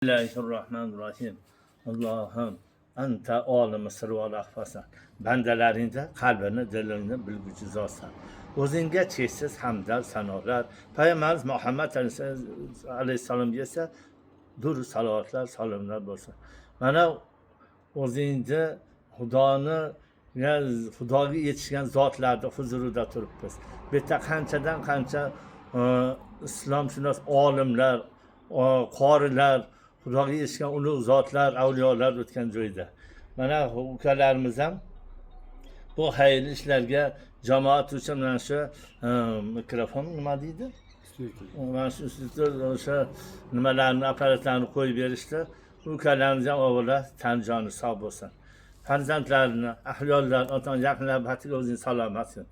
Bismillahirrahmanirrahim. Allohim, anta olimi sir va ahfasan. Bandalaringda qalbini, dilini bilguchi zotsan. O'zingga cheksiz hamdlar, sanolar, Payg'ambarimiz Muhammad alayhissalomga esa dur salovatlar, salomlar bo'lsin. Mana o'zingni Xudoni ya Xudoga yetishgan zotlarni huzurida turibmiz. Bu yerda qanchadan qancha islomshunos olimlar, qorilar, Xudoga yetishgan ulug' zotlar, avliyolar o'tgan joyda. Mana ukalarimiz ham bu xayrli ishlarga jamoat uchun mana shu mikrofon nima deydi? Mana shu ustida o'sha nimalarni, apparatlarni qo'yib berishdi. Ukalarimiz ham avvalo tan joni sog' bo'lsin. Farzandlarini, ahyollar, ota yaqinlar baxtiga o'zing salomat qil.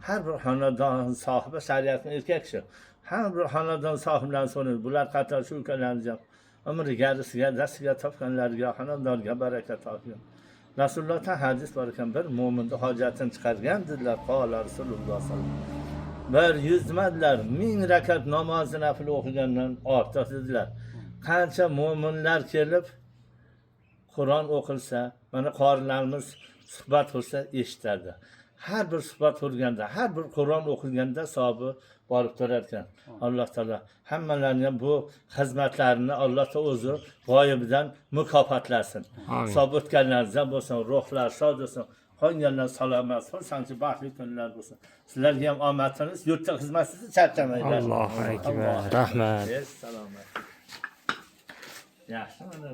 Har bir xonadon sohibi shariatni erkak kishi. Har bir xonadon sohiblarini so'raydi. Bular qator shu ukalarimiz ham umriga, rizqiga, dastiga topganlariga, xonadonga baraka topgan. Rasulullohdan hadis bor ekan, bir mo'minni hojatini chiqargan dedilar, qola Rasululloh sallallohu alayhi vasallam. Bir yuz nima dedilar, 1000 rakat namozni nafl o'qigandan ortiq dedilar. Qancha mo'minlar kelib Qur'on o'qilsa, mana qorilarimiz suhbat qilsa eshitadi. Har bir suhbat qilganda, har bir Qur'on o'qilganda savobi borib turar ekan. Alloh taolo hammalarini ham bu xizmatlarini Alloh taolo o'zi g'oyibidan mukofotlasin. Savob o'tganlaringizdan bo'lsin, ruhlar shod bo'lsin, qolganlar salomat, xursandchi, baxtli kunlar bo'lsin. Sizlarga ham omadingiz, yurtda xizmatingizni charchamanglar. Allohu akbar. Alloh Rahmat. Salomat. Yaxshi mana.